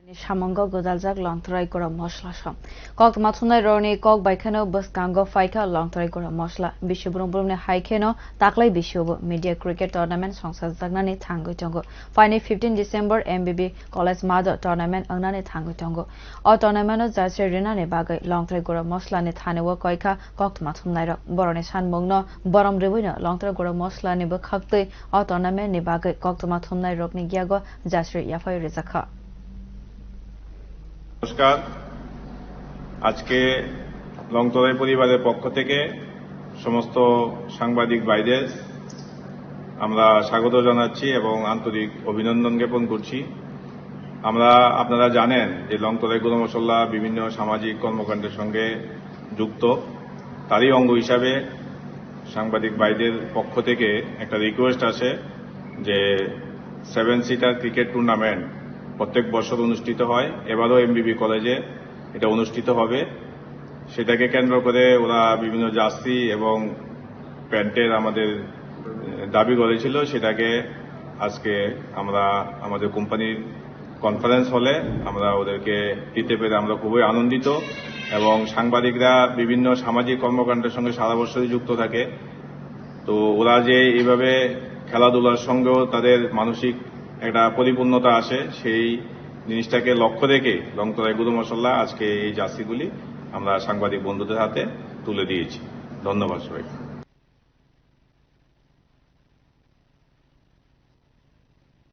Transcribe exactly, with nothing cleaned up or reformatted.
Ni samungo gwdaljak longtrai gura mosla som. Koktwma thumnai rokni kok bai kheno bwskango phaikha longtrai gura mosla. Bisubrum brumni hai kheno taklai bisubo media cricket tournament songsajaknani thangwi tongo. Phaini fifteen December M B B College Mado tournament wngnani thangwi tongo. O tournament o jersey rinani bagwi longtrai gura mosla ni thani o koikha koktwma thumnai rok. Boroni sanmungno borom rwino longtrai gura mosla ni bwkhaktwi o tournament ni bagwi koktwma thumnai rokni giyago jersey yaphai rijakha. নমস্কার। আজকে লংতরাই পরিবারের পক্ষ থেকে সমস্ত সাংবাদিক ভাইদের আমরা স্বাগত জানাচ্ছি এবং আন্তরিক অভিনন্দন জ্ঞাপন করছি। আমরা, আপনারা জানেন যে লংতরাই গরু মশলা বিভিন্ন সামাজিক কর্মকাণ্ডের সঙ্গে যুক্ত। তারই অঙ্গ হিসাবে সাংবাদিক ভাইদের পক্ষ থেকে একটা রিকোয়েস্ট আছে যে সেভেন সিটার ক্রিকেট টুর্নামেন্ট প্রত্যেক বছর অনুষ্ঠিত হয়। এবারও এমবিবি কলেজে এটা অনুষ্ঠিত হবে। সেটাকে কেন্দ্র করে ওরা বিভিন্ন জার্সি এবং প্যান্টের আমাদের, আহ, দাবি করেছিল, সেটাকে আজকে আমরা আমাদের কোম্পানির কনফারেন্স হলে আমরা ওদেরকে দিতে পেরে আমরা খুবই আনন্দিত। এবং সাংবাদিকরা বিভিন্ন সামাজিক কর্মকাণ্ডের সঙ্গে সারা বছরই যুক্ত থাকে, তো ওরা যে এইভাবে খেলাধুলার সঙ্গেও তাদের মানসিক একটা পরিপূর্ণতা আসে, সেই জিনিসটাকে লক্ষ্য রেখে লংতরাই গরু মশলা আজকে এই জার্সিগুলি আমরা সাংবাদিক বন্ধুদের হাতে তুলে দিয়েছি। ধন্যবাদ সবাইকে।